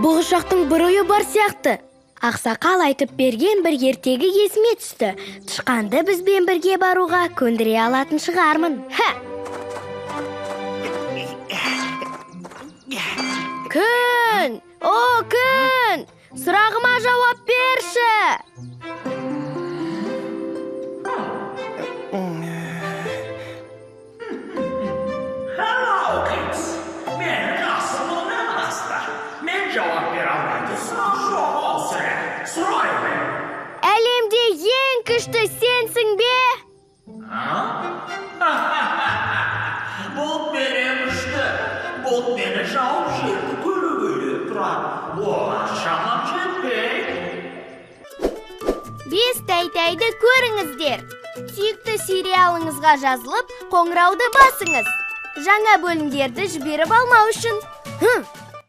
Бұғышақтың бір ойы бар сияқты. Ақсақал айтып берген бір ертегі есіме түсті. Тышқанды бізбен бірге баруға көндіре алатын шығармын. Ха! Күн! О, күн! Сұрағыма жауап берші! Hello, kids. Менің асылым аста. Мен жауап бере алмайтын сұрақ жоқ ол сірә. Сұрай бер. Әлемде ең күшті сенсің бе? Бұлт менен күшті. Бұлт мені жауып жерді көлегейлеп тұрады. Оған шамам жетпейді. Бес тәй-тәйді көріңіздер. Сүйікті сериалыңызға жазылып, қоңырауды басыңыз. Жаңа бөлімдерді жіберіп алмау үшін.